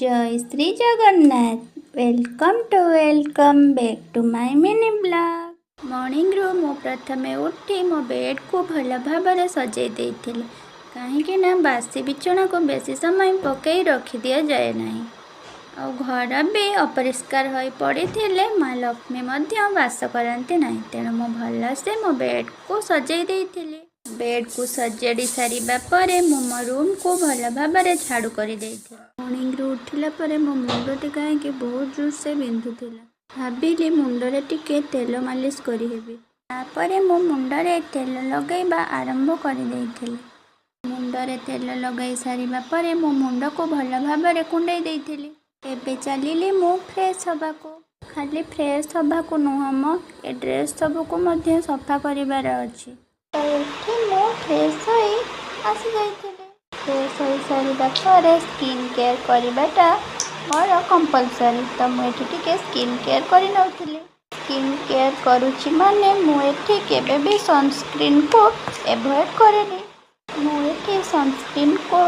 Jay Shri Jagannath. Welcome to welcome back to my mini vlog. ମର୍ଣ୍ଣିଂରୁ ମୁଁ ପ୍ରଥମେ ଉଠି ମୋ ବେଡ଼୍କୁ ଭଲ ଭାବରେ ସଜେଇ ଦେଇଥିଲି, କାହିଁକି ନା ବାସି ବିଛଣାକୁ ବେଶୀ ସମୟ ପକାଇ ରଖିଦିଆଯାଏ ନାହିଁ। ଆଉ ଘର ବି ଅପରିଷ୍କାର ହୋଇ ପଡ଼ିଥିଲେ ମା ଲକ୍ଷ୍ମୀ ମଧ୍ୟ ବାସ କରନ୍ତି ନାହିଁ। ତେଣୁ ମୁଁ ଭଲସେ ମୋ ବେଡ଼୍କୁ ସଜେଇ ଦେଇଥିଲି। ବେଡ଼୍କୁ ସଜାଡ଼ି ସାରିବା ପରେ ମୁଁ ମୋ ରୁମ୍କୁ ଭଲ ଭାବରେ ଝାଡ଼ୁ କରିଦେଇଥିଲି। ମର୍ଣ୍ଣିଂରୁ ଉଠିଲା ପରେ ମୋ ମୁଣ୍ଡଟି କାହିଁକି ବହୁତ ଜୋରସେ ବିନ୍ଧୁଥିଲା। ଭାବିଲି ମୁଣ୍ଡରେ ଟିକେ ତେଲ ମାଲିସ କରିହେବି। ତାପରେ ମୁଁ ମୁଣ୍ଡରେ ତେଲ ଲଗାଇବା ଆରମ୍ଭ କରିଦେଇଥିଲି। ମୁଣ୍ଡରେ ତେଲ ଲଗାଇ ସାରିବା ପରେ ମୁଁ ମୁଣ୍ଡକୁ ଭଲ ଭାବରେ କୁଣ୍ଡେଇ ଦେଇଥିଲି। ଏବେ ଚାଲିଲି ମୁଁ ଫ୍ରେଶ୍ ହେବାକୁ। ଖାଲି ଫ୍ରେଶ୍ ହେବାକୁ ନୁହଁ ମ, ଏ ଡ୍ରେସ୍ ସବୁକୁ ମଧ୍ୟ ସଫା କରିବାର ଅଛି। ତ ଏଠି ମୁଁ ଫ୍ରେଶ୍ ହୋଇ ଆସିଯାଇଥିଲି। ଫ୍ରେଶ୍ ହୋଇସାରିବା ପରେ ସ୍କିନ୍ କେୟାର କରିବାଟା ମୋର କମ୍ପଲସରି। ତ ମୁଁ ଏଠି ଟିକେ ସ୍କିନ୍ କେୟାର କରିନେଉଥିଲି। ସ୍କିନ୍ କେୟାର କରୁଛି ମାନେ ମୁଁ ଏଠି କେବେ ବି ସନସ୍କ୍ରିନ୍କୁ ଏଭଏଡ଼ କରେନି। ମୁଁ ଏଠି ସନସ୍କ୍ରିନ୍କୁ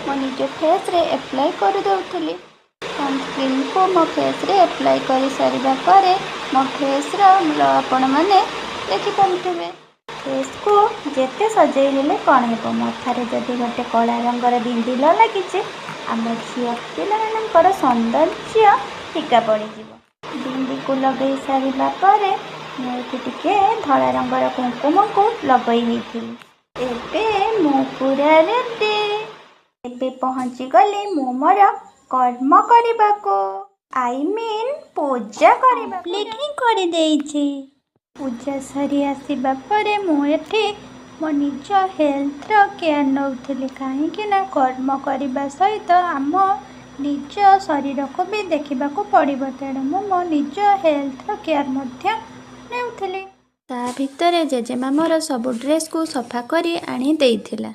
ମୋ ନିଜ ଫେସ୍ରେ ଆପ୍ଲାଏ କରିଦେଉଥିଲି। ସନସ୍କ୍ରିନ୍କୁ ମୋ ଫେସ୍ରେ ଆପ୍ଲାଏ କରିସାରିବା ପରେ ମୋ ଫେସ୍ର ଗ୍ଲୋ ଆପଣମାନେ ଦେଖିପାରୁଥିବେ। ଫେସ୍କୁ ଯେତେ ସଜେଇ ହେଲେ କ'ଣ ହେବ, ମଥାରେ ଯଦି ଗୋଟେ କଳା ରଙ୍ଗର ବିନ୍ଦି ନ ଲାଗିଛି, ଆମ ଝିଅ ପିଲାମାନଙ୍କର ସୌନ୍ଦର୍ଯ୍ୟ ଫିକା ପଡ଼ିଯିବ। ବିନ୍ଦିକୁ ଲଗାଇ ସାରିବା ପରେ ମୁଁ ଏଠି ଟିକେ ଧଳା ରଙ୍ଗର କୁଙ୍କୁମକୁ ଲଗାଇ ଦେଇଥିଲି। ଏବେ ମୁଁ ପୁରା ରେଡ଼ି। ଏବେ ପହଞ୍ଚିଗଲି ମୁଁ ମୋର କର୍ମ କରିବାକୁ, I mean ପୂଜା କରିବାକୁ ହିଁ କରିଦେଇଛି। ପୂଜା ସାରି ଆସିବା ପରେ ମୁଁ ଏଠି ମୋ ନିଜ ହେଲ୍ଥର କେୟାର ନେଉଥିଲି, କାହିଁକି ନା କର୍ମ କରିବା ସହିତ ଆମ ନିଜ ଶରୀରକୁ ବି ଦେଖିବାକୁ ପଡ଼ିବ। ତେଣୁ ମୁଁ ମୋ ନିଜ ହେଲ୍ଥର କେୟାର ମଧ୍ୟ ନେଉଥିଲି। ତା ଭିତରେ ଜେଜେମା ମୋର ସବୁ ଡ୍ରେସ୍କୁ ସଫା କରି ଆଣି ଦେଇଥିଲା।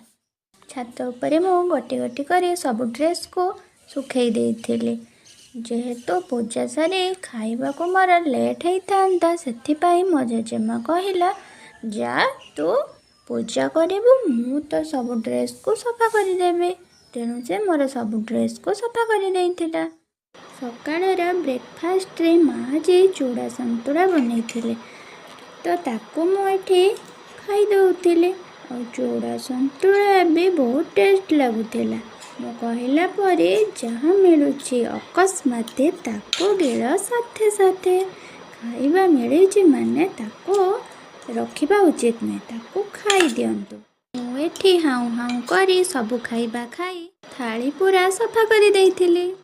ଛାତ ଉପରେ ମୁଁ ଗୋଟି ଗୋଟି କରି ସବୁ ଡ୍ରେସ୍କୁ ଶୁଖେଇ ଦେଇଥିଲି। ଯେହେତୁ ପୂଜା ସାରି ଖାଇବାକୁ ମୋର ଲେଟ୍ ହେଇଥାନ୍ତା, ସେଥିପାଇଁ ମୋ ଜେଜେମା କହିଲା, "ଯା, ତୁ ପୂଜା କରିବୁ, ମୁଁ ତ ସବୁ ଡ୍ରେସ୍କୁ ସଫା କରିଦେବି।" ତେଣୁ ସେ ମୋର ସବୁ ଡ୍ରେସ୍କୁ ସଫା କରିଦେଇଥିଲା। ସକାଳର ବ୍ରେକଫାଷ୍ଟରେ ମା ଆଜି ଚୁଡ଼ା ସନ୍ତୁଳା ବନେଇଥିଲେ, ତ ତାକୁ ମୁଁ ଏଠି ଖାଇଦେଉଥିଲି। ଆଉ ଚୁଡ଼ା ସନ୍ତୁଳା ବି ବହୁତ ଟେଷ୍ଟ ଲାଗୁଥିଲା। ମୁଁ କହିଲା ପରି, ଯାହା ମିଳୁଛି ଅକସ୍ମାତ ତାକୁ ଗିଳ ସାଥେ ସାଥେ। ଖାଇବା ମିଳିଛି ମାନେ ତାକୁ ରଖିବା ଉଚିତ ନୁହେଁ, ତାକୁ ଖାଇଦିଅନ୍ତୁ। ମୁଁ ଏଠି ହାଉଁ ହାଉଁ କରି ସବୁ ଖାଇବା ଖାଇ ଥାଳି ପୁରା ସଫା କରିଦେଇଥିଲି।